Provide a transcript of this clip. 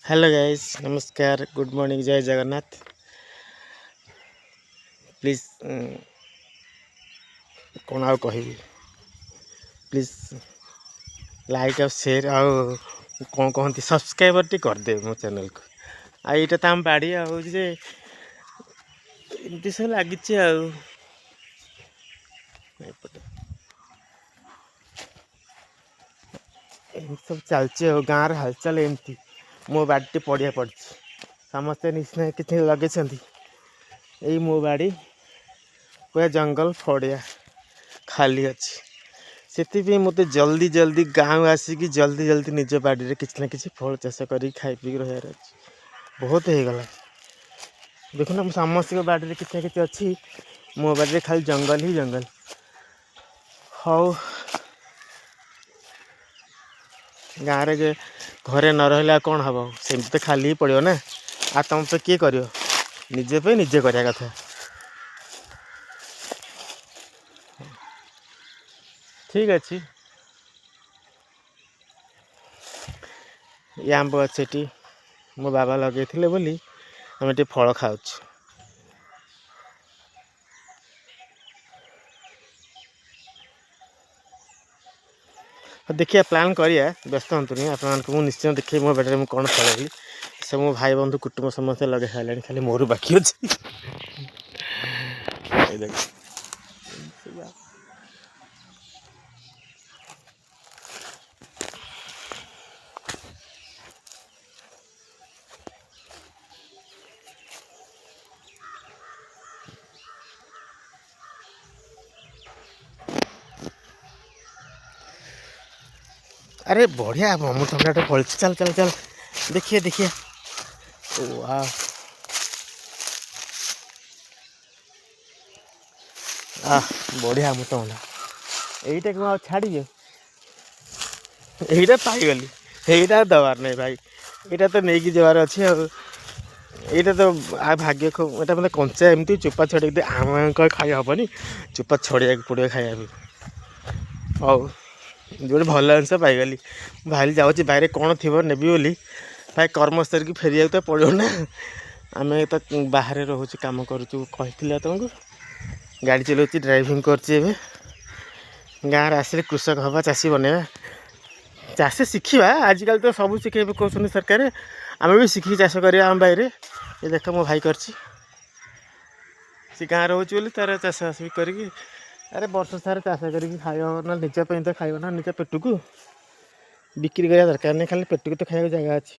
Hello guys, ନମସ୍କାର, good morning, ଜୟ Jagannath. Please, କ'ଣ ଆଉ କହିବି? ପ୍ଲିଜ୍ ଲାଇକ୍ ଆଉ ସେୟାର ଆଉ କ'ଣ କହନ୍ତି, ସବସ୍କ୍ରାଇବର୍ ଟିକେ କରିଦେବେ ମୋ ଚ୍ୟାନେଲ୍କୁ। ଆଉ ଏଇଟା ତ ଆମ ବାଡ଼ି, ଆଉ ଯେ ଏମିତି ସବୁ ଲାଗିଛି। ଆଉ ଏପଟେ ଏମିତି ସବୁ ଚାଲିଛି, ଆଉ ଗାଁର ହାଲଚାଲ ଏମିତି। ମୋ ବାଡ଼ିଟି ପଡ଼ିଆ ପଡ଼ିଛି, ସମସ୍ତେ ନିଶ୍ଚୟ କିଛି ଲଗେଇଛନ୍ତି। ଏଇ ମୋ ବାଡ଼ି ପୁରା ଜଙ୍ଗଲ, ପଡ଼ିଆ ଖାଲି ଅଛି। ସେଥିପାଇଁ ମୋତେ ଜଲ୍ଦି ଜଲ୍ଦି ଗାଁକୁ ଆସିକି ଜଲ୍ଦି ଜଲ୍ଦି ନିଜ ବାଡ଼ିରେ କିଛି ନା କିଛି ଫଳ ଚାଷ କରିକି ଖାଇ ପିଇକି ରହିବାର ଅଛି। ବହୁତ ହେଇଗଲା, ଦେଖୁନ, ମୁଁ ସମସ୍ତଙ୍କ ବାଡ଼ିରେ କିଛି ନା କିଛି ଅଛି, ମୋ ବାଡ଼ିରେ ଖାଲି ଜଙ୍ଗଲ ହିଁ ଜଙ୍ଗଲ। ହଉ, ଗାଁରେ ଯେ ଘରେ ନ ରହିଲେ ଆଉ କ'ଣ ହେବ? ସେମିତି ତ ଖାଲି ହିଁ ପଡ଼ିବ ନା। ଆଉ ତୁମ ପାଇଁ କିଏ କରିବ? ନିଜ ପାଇଁ ନିଜେ କରିବା କଥା। ଠିକ୍ ଅଛି। ଏ ଆମ୍ବ ଗଛଟି ମୋ ବାବା ଲଗେଇଥିଲେ ବୋଲି ଆମେ ଟିକେ ଫଳ ଖାଉଛୁ। ଦେଖିବା, ପ୍ଲାନ୍ କରିବା, ବ୍ୟସ୍ତ ହୁଅନ୍ତୁନି। ଆପଣମାନଙ୍କୁ ମୁଁ ନିଶ୍ଚୟ ଦେଖେଇବି ମୋ ବାଡ଼ିରେ ମୁଁ କ'ଣ ଫଳେଇଲି। ସବୁ ମୋ ଭାଇ ବନ୍ଧୁ କୁଟୁମ୍ବ ସମସ୍ତେ ଲଗେଇ ସାରିଲେଣି, ଖାଲି ମୋର ବାକି ଅଛି। ଏଇ ଦେଖ। ଆରେ ବଢ଼ିଆ ଅମୃତଭଣ୍ଡାଟା ଫଳିଛି। ଚାଲ ଚାଲ ଚାଲ, ଦେଖିବା ଦେଖିବା। ଓ ଆ, ବଢ଼ିଆ ଅମୃତଭଣ୍ଡା। ଏଇଟାକୁ ଆଉ ଛାଡ଼ିବି? ଏଇଟା ପାଇଗଲି, ଏଇଟା ଦେବାର ନାହିଁ ଭାଇ, ଏଇଟା ତ ନେଇକି ଯିବାର ଅଛି। ଆଉ ଏଇଟା ତ ଆଉ ଭାଗ୍ୟ ଖୁବ୍। ଏଇଟା ମାନେ କଞ୍ଚା ଏମିତି ଚୋପା ଛଡ଼େଇକି ଆମ ଖାଇ ହେବନି, ଚୋପା ଛଡ଼େଇବାକୁ ପଡ଼ିବ ଖାଇବା ପାଇଁ। ହଉ, ଗୋଟେ ଭଲ ଜିନିଷ ପାଇଗଲି। ମୁଁ ଭାବିଲି ଯାଉଛି ବାଇରେ କ'ଣ ଥିବ ନେବି ବୋଲି। ଭାଇ, କର୍ମ ସାରିକି ଫେରିବାକୁ ତ ପଡ଼ିବ ନା। ଆମେ ତ ବାହାରେ ରହୁଛୁ, କାମ କରୁଛୁ, କହିଥିଲି ତମକୁ। ଗାଡ଼ି ଚଲାଉଛି, ଡ୍ରାଇଭିଂ କରୁଛି। ଏବେ ଗାଁରେ ଆସିଲେ କୃଷକ ହେବା, ଚାଷୀ ବନେଇବା, ଚାଷ ଶିଖିବା। ଆଜିକାଲି ତ ସବୁ ଶିଖେଇ କହୁଛନ୍ତି ସରକାର, ଆମେ ବି ଶିଖିକି ଚାଷ କରିବା ଆମ ବାଇରେ। ଏ ଦେଖ, ମୋ ଭାଇ କରିଛି। ସେ ଗାଁ ରହୁଛି ବୋଲି ତାର ଚାଷବାସ ବି କରିକି, ଆରେ ବର୍ଷ ସାରା ଚାଷ କରିକି ଖାଇବ ନା। ନିଜ ପାଇଁ ତ ଖାଇବ ନା, ନିଜ ପେଟକୁ, ବିକ୍ରି କରିବା ଦରକାର ନାହିଁ, ଖାଲି ପେଟକୁ ତ ଖାଇବାକୁ ଜାଗା ଅଛି।